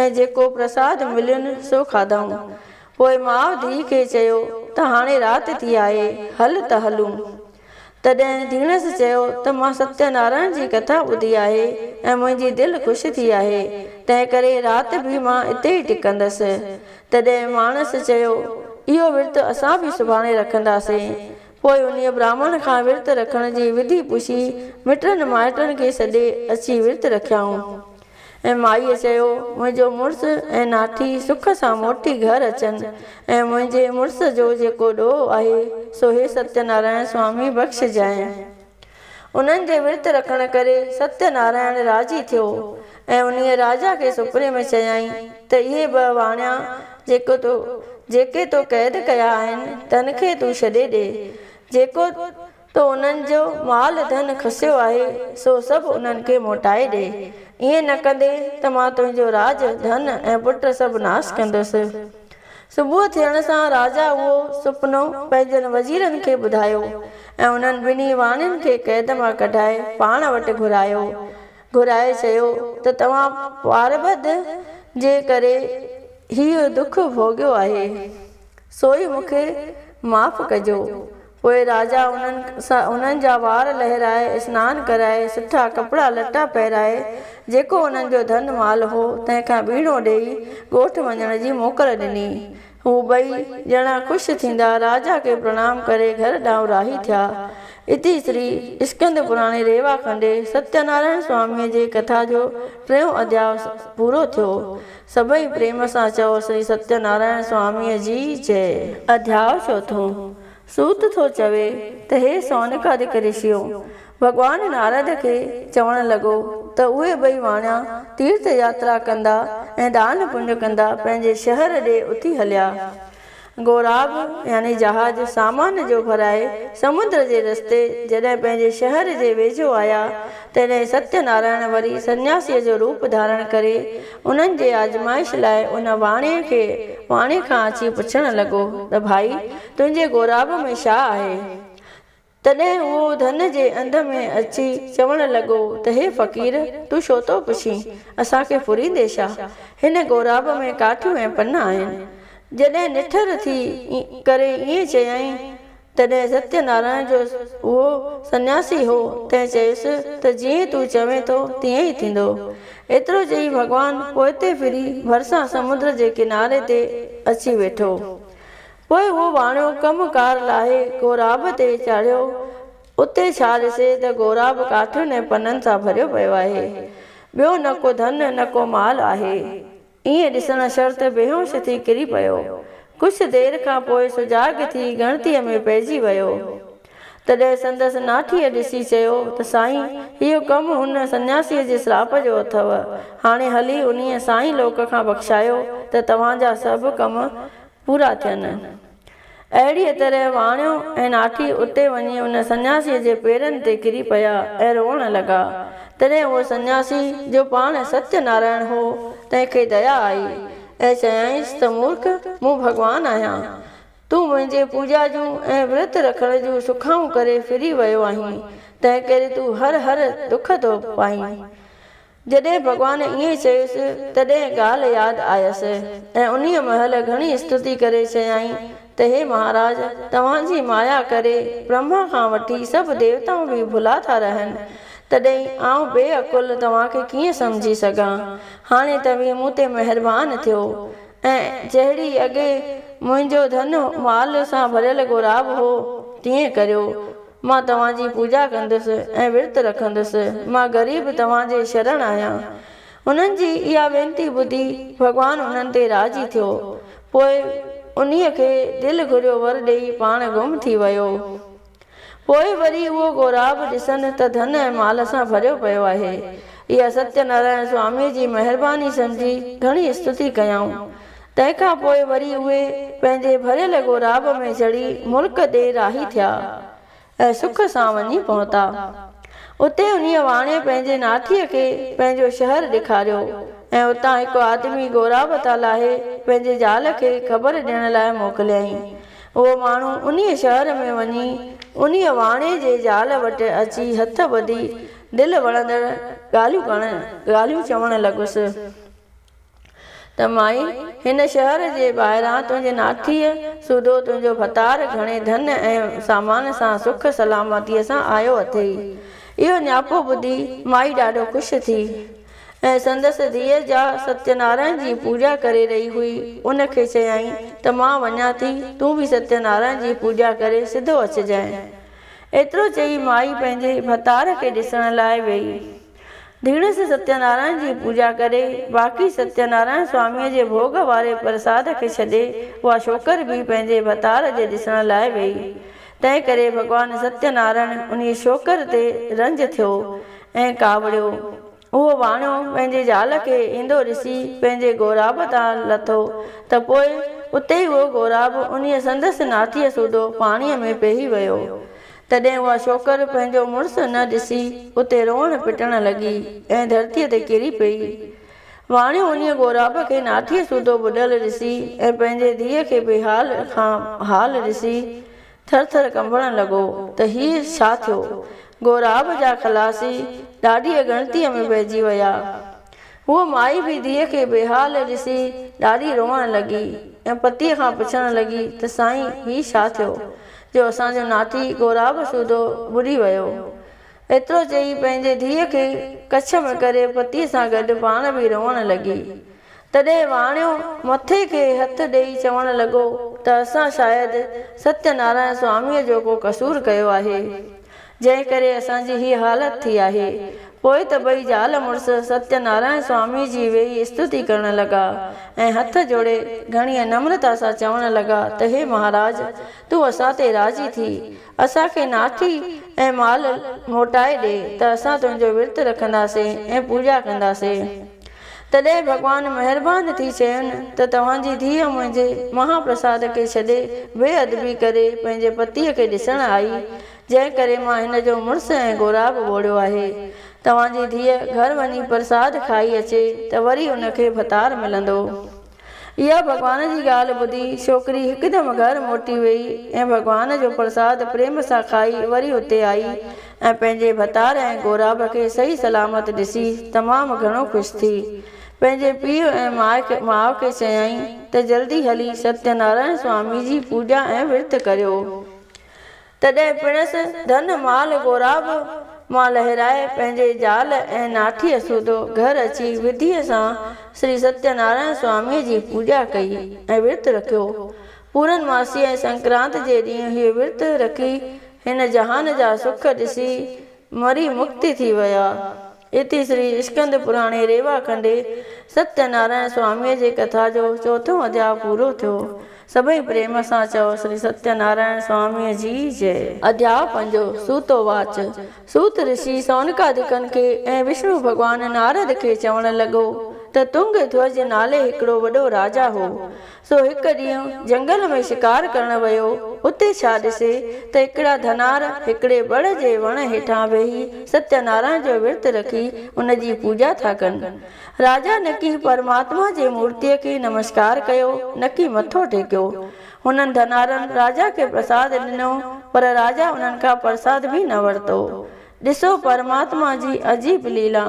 ۽ جيڪو پرساد ملين سو کاڌائون. پوء ماء ڌيء کي چيو ته هاڻي رات ٿي آهي، هل ته هلون. تڏهن ڌيڻس چيو ته مان ستيه نارائڻ جي ڪٿا ٻڌي آهي ۽ منهنجي دل خوش ٿي آهي، تنهنڪري رات به مان اتي ئي ٽڪندس. تڏهن ماڻس چيو، اهو ورت اسان به سڀاڻي رکنداسين. پوء انهيء براهمڻ کان ورت رکڻ جي وڌي پڇي، مٽن مائٽن کي سڏي اچي ورت رکيائون. ۽ مائيء چيو، منهنجو مڙس ۽ ناٺي سک سان موٽي گهر اچن ۽ منهنجي مڙس جو جيڪو ڏوهه آهي، سو هي ستيه نارائڻ سوامي بخشجانء. انهن جي ورت رکڻ ڪري ستيه نارائڻ راضي ٿيو ۽ انهيء راجا کي سپني ۾ چيائين ته اهي ٻه واڻيا جيڪو تو جيڪي تو قيد ڪيا آهن، تن کي تون ڇڏي ڏي. جيڪو تو انهن جو مال ڌن کسيو آهي، سو سڀ انهن کي موٽائي ڏي. ائين نه ڪندين ته مان تنهنجو راڄ، ڌن ۽ پٽ سڀ ناس ڪندس. صبح ٿيڻ سان راجا اهو سپنو پنهنجن وزيرن کي ٻڌايو ۽ انهن ٻنهي واڻين کي قيد مان ڪڍائي پاڻ وٽ گهرايو. گهرائي چيو ته توهان پاربد جي ڪري هيء دک ڀوڳيو آهي، سوئي مون کي معاف ڪجو. پوء راجا انهن سان انهن جا وار لهرائي، اسنان ڪرائي، سٺا ڪپڙا لٽا پهرائي، جيڪو انهن جو ڌن مال هو، تنهن کان ٻيڻو ڏيئي، ڳوٺ وڃڻ جي موڪل ڏني. هو ٻئي ڄڻا خوش ٿيندا، راجا کي پرڻام ڪري گهر ڏانهن راهي ٿيا. اتي شري اسڪند پراڻي ريوا کنڊي ستيه نارائڻ سواميء جي ڪٿا جو ٽيون اڌياء پورو ٿيو. سڀئي پريم سان چئو شري ستيه نارائڻ سواميء جي جئه. اڌياء چوٿون، سوت ٿو چوي ته هي سونڪادڪ رشيو! ڀڳوان نارد کي چوڻ لڳو ته اهي ٻئي واڻيا تيرٿ ياترا ڪندا ۽ دان پڃ ڪندا پنهنجي شهر ڏي اٿي هليا. غوراب يعني جهاز سامان جو ڀرائي سمنڊ جي رستي جڏهن پنهنجي شهر جي ويجهو آيا، تڏهن ستيه نارائڻ وري سنياسيء جو روپ ڌارڻ ڪري انهن جي آزمائش لاء ان واڻيي کي واڻيي کان اچي پڇڻ لڳو ته ڀائي تنهنجي غوراب ۾ ڇا آهي؟ تڏهن اهو ڌن جي انڌ ۾ اچي چوڻ لڳو ته هي فقير! تون ڇو ٿو پڇين؟ اسان کي ڦريندين ڇا؟ هن غوراب ۾ ڪاٺيون ۽ پن آهن. جڏهن نٺر ٿي ڪري ائين چيائين، تڏهن ستيه نارائڻ جو اهو سنياسي هو، تنهن چيس ته جيئن تون چوين ٿو، تيئن ئي ٿيندو. ايترو چئي ڀڳوان پوئتي ڦري ڀرسان سمنڊ جي ڪناري تي اچي ويٺو. پوء اهو واڻيو ڪم ڪار لاهي غوراب تي چڙهيو. اتي ڇا ڏسي ته غوراب ڪاٺين ۽ پنن سان ڀريو پيو آهي. ٻيو نه ڪو ڌن نه ڪو مال آهي. ائين ڏسڻ شرط بيهوش ٿي ڪري پيو. ڪجهه دير کان پوء سجاڳ ٿي ڳڻتيء ۾ پئجي ويو. تڏهن سندس ناٺيء ڏسي چيو ته سائين، اهو ڪم هن سنياسيء جي سراپ جو اٿئو. هاڻي هلي انهيء سائين لوڪ کان بخشايو ته توهان جا سڀ ڪم پورا ٿين. اهڙيء طرح واڻيو ۽ ناٺي اتي وڃي ان سنياسيء جي پيرن تي ڪري پيا ۽ روئڻ لڳا. تڏهن اهو سنياسي، جو پاڻ ستيه نارائڻ هو، تنهن کي ديا آئي ۽ چيائينس ته مورک، مون ڀڳوان آهيان. تون منهنجي پوڄا جون ۽ ورت رکڻ جون سکائون ڪري ڦري ويو آهين، تنهنڪري تون هر هر دک ٿو پائين. جڏهن ڀڳوان ائين چيس، تڏهن ڳالهه ياد آيس ۽ انهيء مهل گهڻي استتي ڪري چيائين ته هي مهاراج! توهان جي مايا ڪري برهما کان وٺي سڀ ديوتائون به ڀلا ٿا رهن، تڏهن آئون بي عقل توهان کي ڪيئن سمجهي سگهان؟ هاڻي توهين مون تي مهربان ٿيو ۽ جهڙي اڳي منهنجو ڌن مال سان ڀريل غوراب هو، تيئن ڪريو. مان توهان جي پوڄا ڪندس ۽ ورت رکندس. مان غريب توهان جي شرڻ آهيان. انهن جي اها وينتي ٻڌي ڀڳوان انهن تي راضي ٿيو. پوء انهيء کي دل گهريو ور ڏيئي پاڻ گم ٿي ويو. پوء وري اهو غوراب ڏسن ته ڌن ۽ مال سان ڀريو پيو آهي. اها ستيه نارائڻ سواميء جي مهرباني سمجهي گهڻي استتي ڪيائون. تنهن کان پوء وري اهي پنهنجي ڀريل غوراب ۾ چڙهي ملڪ ڏي راهي ٿيا ۽ سک سان وڃي پهتا. اتي انهيء واڻيي پنهنجي ناٺيء کي پنهنجو شهر ڏيکاريو ۽ اتان هڪ آدمي غوراب تان لاهي پنهنجي زال کي خبر ڏيڻ لاء موڪليائين. اهو ماڻهو انهيء شهر ۾ وڃي انهيء واڻيي جي زال وٽ اچي هٿ ٻڌي دل وڻندڙ ڳالهيون چوڻ لڳس. ته مائي، هن شهر جي ٻاهران تنهنجي ناٺيء سوڌو تنهنجو ڀتار گهڻي ڌن ۽ سامان سان سک سلامتيء سان آيو اٿئي. اهو نياپو ٻڌي مائي ڏاڍو خوش ٿي ۽ سندس ڌيء جا ستينارائڻ جي پوڄا ڪري رهي هئي، ان کي چيائين ته مان وڃان ٿي، تون به ستينارائڻ جي پوڄا ڪري سڌو اچجانء. ايترو چئي مائي پنهنجي ڀتار کي ڏسڻ لاء ويئي. ڌيڻس ستينارائڻ جي پوڄا ڪري، باقي ستينارائڻ سواميء جي ڀوڳ واري پرساد کي ڇڏي، اها ڇوڪر به پنهنجي ڀتار جي ڏسڻ لاء ويئي. تنهن ڪري ڀڳوان ستينارائڻ انهيء ڇوڪر تي رنج ٿيو ۽ ڪاوڙيو. اهو واڻيو پنهنجي زال کي ايندو ڏسي پنهنجي غوراب تان لٿو ته پوء اتي ئي اهو غوراب انهيء سندس ناٺيء سوڌو پاڻيء ۾ پيهي ويو. تڏهن اها ڇوڪر پنهنجو مڙس نه ڏسي اتي روئڻ پٽڻ لڳي ۽ ڌرتيء تي ڪري پيئي. واڻيو انهيء غوراب کي ناٺيء سوڌو ٻڏل ڏسي ۽ پنهنجي ڌيء کي بيحال کان حال ڏسي ٿر ٿر ڪنبڻ لڳو ته هيء ڇا ٿيو؟ غوراب جا خلاصي ڏاڍيء ڳڻتيء ۾ پئجي ويا. هوء مائي به ڌيء کي بيحال ڏسي ڏاڍي روئڻ لڳي ۽ پتيء کان پڇڻ لڳي ته سائين هي ڇا ٿيو جو اسان جو ناٺي غوراب سوڌو ٻڏي ويو. ايترو چئي پنهنجي ڌيء کي ڪڇ ۾ ڪري پتيء سان گڏ پاڻ به روئڻ لڳي. تڏهن واڻيو مٿي کي هٿ ڏيئي چوڻ لڳو ته اسان شايد ستيه نارائڻ سواميء جو ڪو قصور ڪيو آهي، جنهن ڪري اسان جي هيء حالت ٿي آهي. پوء ته ٻئي زال مڙس ستيه نارائڻ سواميء جي ويهي استتي ڪرڻ لڳا ۽ هٿ جوڙي گهڻيء نمرتا سان چوڻ لڳا ته هي مهاراج! تون اسان تي راضي ٿي، اسان کي ناٺي ۽ مال موٽائي ڏي ته اسان تنهنجو ورت رکنداسين ۽ پوڄا ڪنداسين. تڏهن ڀڳوان مهربان ٿي چين ته توهان جي ڌيء منهنجي مها پرساد کي ڇڏي بي ادبي ڪري پنهنجي پتيء کي ڏسڻ آئي، جنهن ڪري مان هن جو مڙس ۽ غوراب ٻوڙيو آهي. توهان جي ڌيء گهر وڃي پرساد کائي اچي ته وري ان کي ڀتار ملندو. اها ڀڳوان جي ڳالهه ٻڌي ڇوڪري هڪدم گهر موٽي ويئي ۽ ڀڳوان جو پرساد پريم سان کائي وري اتي آئي ۽ پنهنجي ڀتار ۽ غوراب کي صحيح سلامت ڏسي تمام گهڻو خوش ٿي. پنهنجي پيء ۽ ماء کي چيائين ته جلدي هلي ستيه نارائڻ سوامي جي پوڄا ۽ ورت ڪريو. تڏهن پڻس ڌن مال غوراب مان لهرائي پنهنجي زال ۽ ناٺيء سوڌو گهر اچي وڌيء سان شري ستيه نارائڻ سواميء جي پوڄا ڪئي ۽ ورت رکيو. پورن ماسيء ۽ سنڪرانت جي ڏينهن هيء ورت رکي هن جهان جا سک ڏسي مري مڪتي ٿي ويا. اتي شري اسڪند پراڻي ريوا کنڊي ستيه نارائڻ سواميء جي ڪٿا جو چوٿون اڌياء پورو ٿيو. سڀئي پريم سان چئو شري ستيه نارائڻ سواميء جي جئي. اڌياء پنجون، سوت واچ. سوت رشي سونڪادڪن کي ۽ وشنو ڀڳوان نارد کي چوڻ لڳو ته تنگ ڌوج نالي هڪڙو وڏو راجا هو. سو هڪ ڏينهن جنگل ۾ شڪار ڪرڻ ويو. اتي ڇا ڏسي ته هڪڙا ڌنار هڪڙي بڙ جي وڻ هيٺان ويهي ستيه نارائڻ جو ورت رکي ان جي پوڄا ٿا ڪن. راجا نڪي پرماتما جي مورتيء کي نمسڪار ڪيو، نڪي مٿو ٽيڪيو. هنن ڌنارن راجا کي پرساد ڏنو، پر راجا انهن کان پرساد به نه ورتو. ڏسو پرماتما جي عجيب ليلا!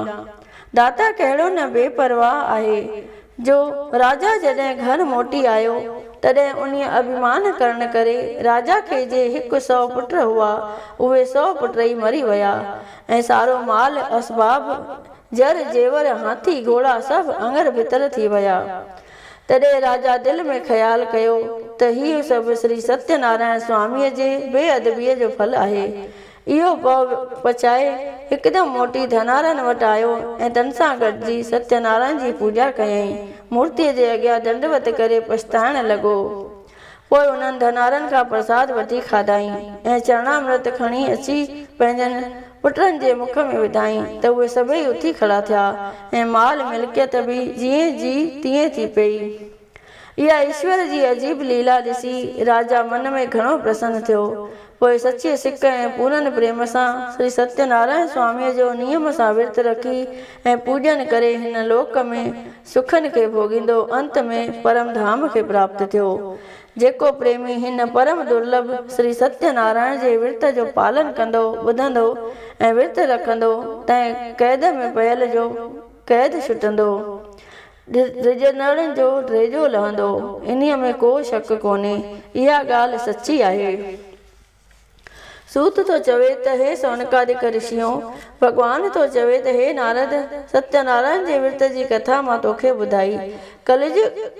داتا ڪهڙو نه بي پرواهه آهي، جو راجا جڏهن گهر موٽي آيو، تڏهن انهيء اڀيمان ڪرڻ ڪري راجا کي جي هڪ سئو پٽ هئا، اهي سئو پٽ ئي مري ويا ۽ سارو مال اسباب، زر، زيور، هاٿي، گهوڙا سڀ اڱر ڀتر ٿي ويا. تڏهن راجا دل ۾ خيال ڪيو ته هيء سڀ شري ستيه نارائڻ سواميء جي بي ادبيء جو ڦل آهي. اهو پؤ پچائي هڪدم موٽي ڌنارن وٽ آيو ۽ تن سان گڏجي ستيه نارائڻ جي پوڄا ڪيائين. مورتيء جي اڳيان ڏنڊوت ڪري پڇتائڻ لڳو. پوء انهن ڌنارن کان پرساد وٺي کاڌائين ۽ چرڻامرت کڻي اچي پنهنجن پٽن جي مک ۾ وڌائين ته اهي سڀئي اٿي کڙا ٿيا ۽ مال ملڪيت به جيئن جي تيئن ٿي پيئي. اها ايشور جي عجيب ليلا ڏسي راجا من ۾ گهڻو پرسن ٿيو. پوء سچيء سڪ ۽ پورن پريم سان شري ستيه نارائڻ سواميء جو نيم سان ورت رکي ۽ پوڄن ڪري هن لوڪ ۾ سکن کي ڀوڳيندو انت ۾ پرم ڌام کي پراپت ٿيو. جيڪو پريمي هن پرم درلڀ شري ستيه نارائڻ جي ورت جو پالن ڪندو، ٻڌندو ۽ ورت رکندو، تنهن قيد ۾ پيل جو قيد ڇٽندو، ڊڄندڙن جو ڊيڄو لهندو، انهيء ۾ ڪو شڪ ڪونهي، اها ڳالهه سچي آهي. سوت ٿو چوي ته هي سونڪادڪ رشيون! ڀڳوان ٿو چوي ته هي نارد! ستيه نارائڻ جي ورت جي ڪٿا مان توکي ٻڌائي.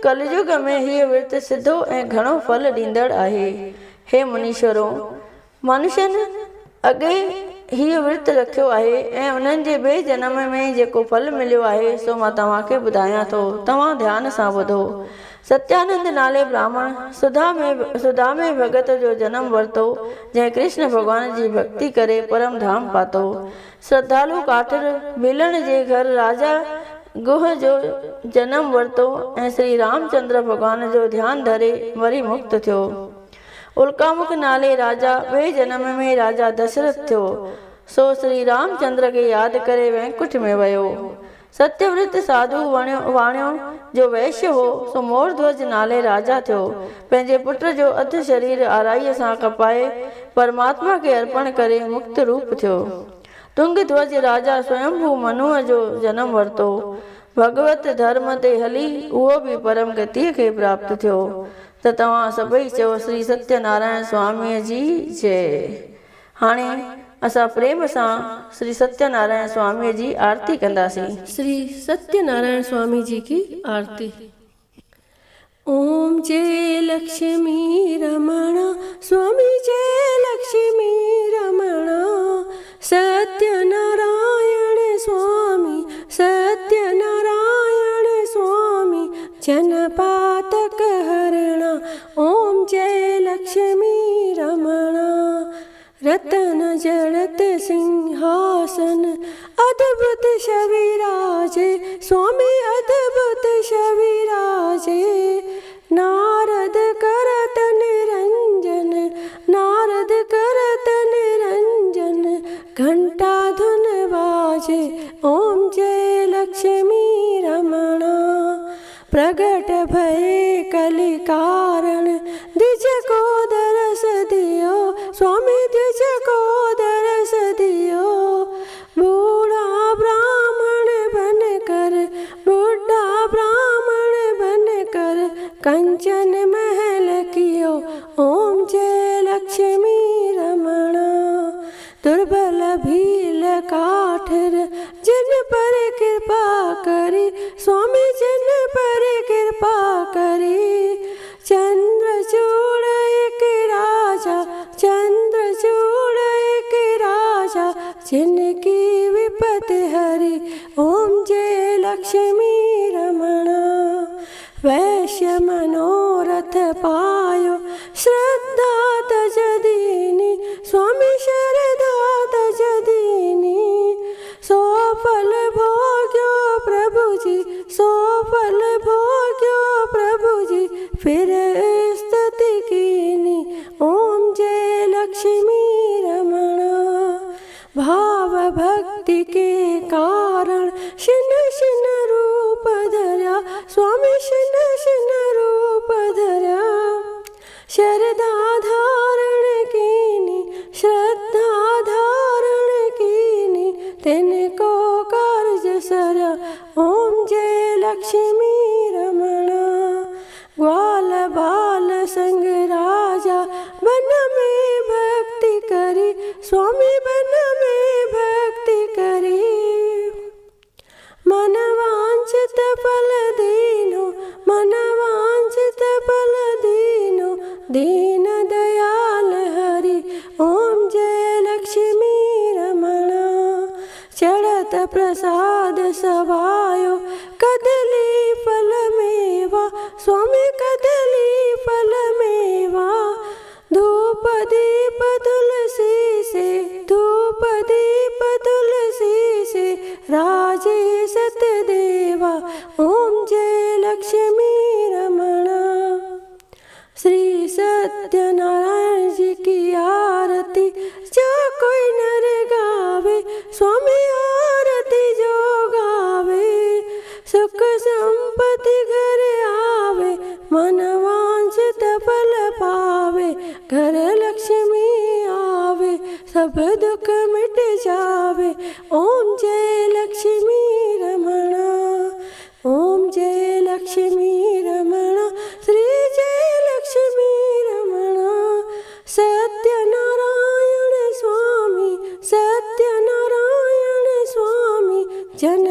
ڪلجگ ۾ هيء ورت سڌو ۽ گهڻو ڦل ڏيندڙ آهي. هي منيشورو! منشن اڳي هيء ورت رکيو آهي ۽ انهن جي ٻئي جنم ۾ جيڪو ڦل مليو آهي، سو مان توهان کي ٻڌايان ٿو. توهان ڌيان سان ٻڌو. ستيانند نالي براهمڻ سڌامي ڀڳت جو جنم ورتو، جنهن ڪرشن ڀڳوان جي ڀڳتي ڪري پرم ڌام پاتو. شرڌالو ڪاٺر ڀيلڻ جي گهر راجا گوهه جو جنم ورتو ۽ شري رامچندر ڀڳوان جو ڌيان ڌري مري مڪت ٿيو. الڪامک نالي راجا ٻئي جنم ۾ راجا دشرٿ ٿيو، سو شري رامچندر کي ياد ڪري وينڪٺ ۾ ويو. ستيورت ساڌو واڻيو جو وئشيه هو، سو مورڌوج نالي راجا ٿيو. پنهنجي پٽ جو اڌ شرير آرائيء سان ڪپائي پرماتما کي ارپڻ ڪري مڪت روپ ٿيو. تنگ ڌوج راجا سويمڀو منوء جو جنم ورتو. ڀڳوت ڌرم تي هلي اهو به پرم گتيء کي پراپت ٿيو. ته توهان سڀئي چئو شري ستيه نارائڻ سواميء جي جئي. هاڻي اسان پريم سان شري ستيه نارائڻ سواميء جي آرتي ڪنداسين. شري ستيه نارائڻ سوامي جي ڪي آرتي. اوم جئي لڪشمي رمڻا سوامي جئي لڪشمي رمڻا ستيه نارائڻ سوامي ستيه نارائڻ سوامي جن پاتڪ هرڻا اوم جئي لڪشمي رمڻا رتن جڙت سنگهاسن ادڀت ڇوي راجي سوامي ادڀت ڇوي راجي نارد کرت نرنجن نارد کرت نرنجن گهنٽا ڌن باجي اوم جئي لڪشمي رمڻا پرگٽ ڀئي ڪلي ڪارڻ دج ڪو درس ديو سوامي دج ڪو درس ديو بوڙها براهمڻ بن ڪر ٻڍا براهمڻ بن ڪر ڪنچن محل ڪيو اوم جئي لڪشمي رمڻا دربل ڀيل ڪاٺر جن پر ڪرپا ڪري سوامي جن پر ڪرپا ڪري چندر چوڙ هڪ راجا چندر چوڙ هڪ راجا جن ڪي وپت هري اوم جئي لڪشمي رمڻا ويشيه منورٿ پايو شرڌا تج ديني سوامي شرڌا تج ديني سو ڦل ڀوڳيو پرڀو جي سو ڦل ڀوڳيو پرڀو جي ڦر استتي ڪيني اوم جئي لڪشمي رمڻا ڀاو ڀڳتي ڪي ڪارڻ شن شن روپ ڌريا سوامي شن شن روپ ڌريا شرڌا ڌارڻ ڪيني شرڌا ڌارڻ ڪيني تن ڪو ڪارج سريا اوم جئي لڪشمي رمڻا گوال بال سنگ راجا بن ۾ ڀڳتي ڪري سوامي بن ۾ ڀڳتي ڪري من وانڇت ڦل دينو من وانڇت ڦل دينو دين ديال هري اوم جئي لڪشمي رمڻا چڙهت پرساد سوايو ڪدلي ڦل ميوا سوامي ڪدلي ڦل ميوا ڌوپ ديپ تلسي سي ڌوپ ديپ تلسي سي راجي ست ديوا اوم جئي لڪشمي رمڻا شري ستيه نارائڻ جي ڪي آرتي جو ڪوئي نر گاوي سوامي آرتي جو گاوي سک سمپتي گهر آوي من وانڇت ڦل پاوي گهر لڪشمي آوي سڀ دک مٽ جاوي اوم جئي لڪشمي رمڻا اوم جئي لڪشمي رمڻا شري جئي لڪشمي رمڻا ستيه نارائڻ ستيه نارائڻ سوامي جن